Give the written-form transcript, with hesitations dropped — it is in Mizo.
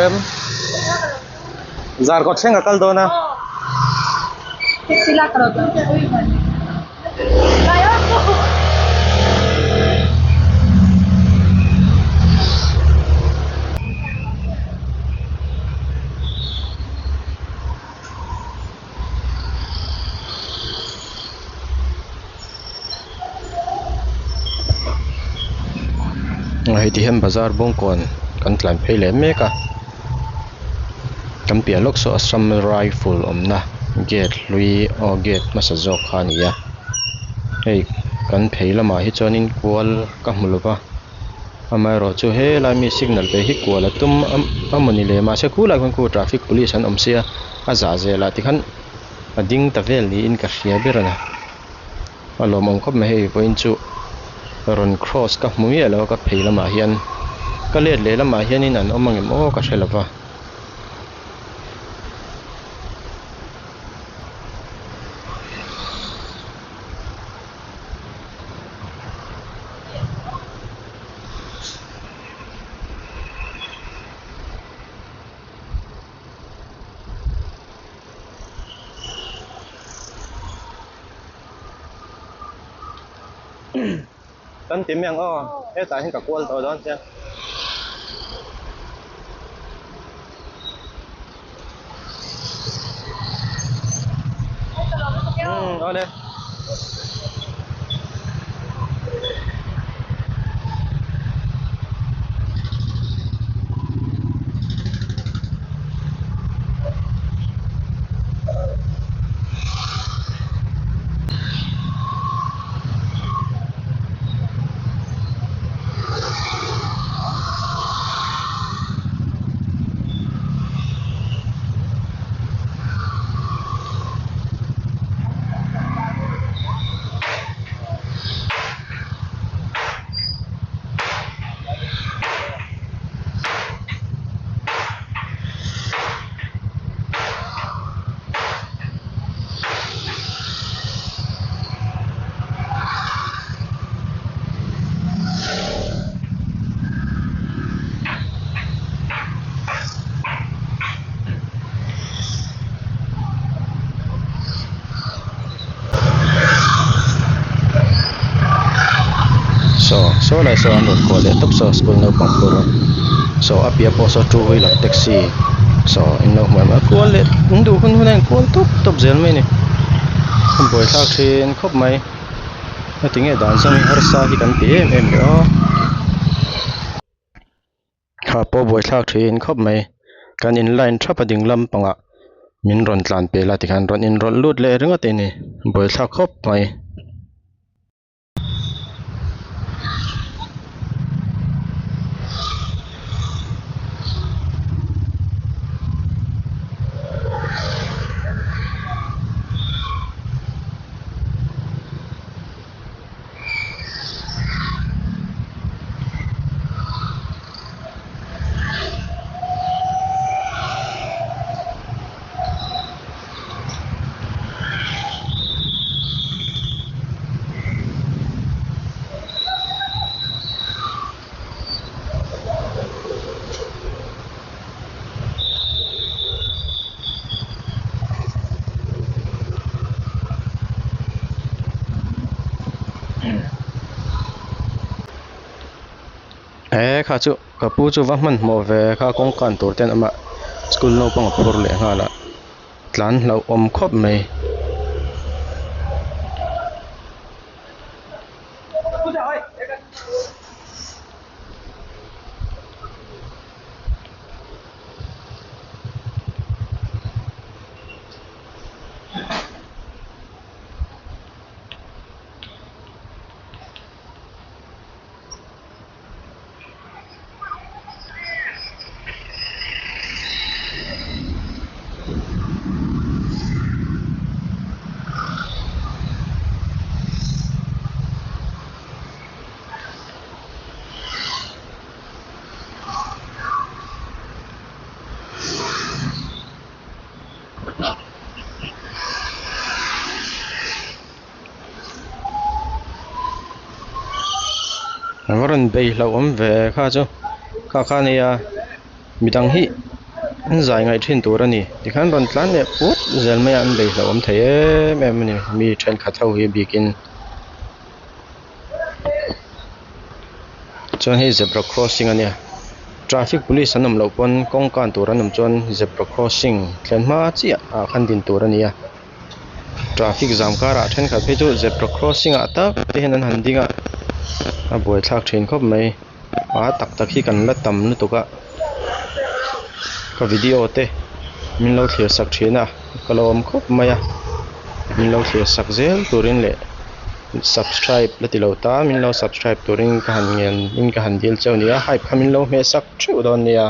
em? Zarkawt thleng a kal dawn a. Hei ti hian bazar bawngkawn kan tlan phei leh mek a kan piah lawk saw assam rifle awmna gate hlui aw gate hmasa zawk kha a ni a hei kan phei lamah hi chuanin kual ka hmu lo va amaherawh chu helai mi signal ve hi kual a tum a mawni le mahse khulai khuan khu traffic police an awm sia a zah zel ah tikhan a ding ta vel niin ka hria ber a ni a lawmawm khawp mai hei vawiin chu rawn cross ka hmu miah lo a ka phei lamah hian ka let leh lamah hianin an awm angem aw ka hre lo va. Kan ti mai ang aw hetah hian ka kual tawh dawn sia. Umm awle. Saw saw lai saw an rawn kuah leh tawp saw school naupang phur saw a piah pawh saw two wheeler taxi saw in lo hmu em a kual leh an duh hun hun a inkual tawp tawp zel mai a ni a buaithlak thin khawp mai heti nge dan zawng hi harsa hi kan ti em em le aw. Kha pawh buaithlak thin khawp mai kan in line thap a ding lampangah min rawn tlan pel a tikhan rawn inrawlh lut leh ringawt a ni buaithlak khawp mai. He kha chu ka pu chu va hmanhmawh ve kha kawngkan tur ten amah school naupang a phur leh nghal a tlan hlauhawm khawp mai. A va rawn bei hlauhawm ve kha chu kha kha nia midang hi. An zai ngaih thin tur a ni tikhan rawn tlan leh put zel mai a an bei hlauhawm thei em em a ni mi thenkhat ho hi a bikin. Chuan hei zebra crossing a nia traffic police an awm loh pawn kawng kan tur an awm chuan zebra crossing thlen hma chiah ah khan din tur a ni a traffic jam karah thenkhat phei chu zebra crossing ah tak te hian an han ding a a buaithlak thin khawp mai. A tak tak hi kan la tam lutuk a ka video te min lo thlir sak thin a ka lo awm khawp mai a min lo thlir sak zel turin leh subscribe la ti lo ta min lo subscribe turin ka han ngen in ka han dil cheu a ni a hype kha min lo hmeh sak theuh dawn nia.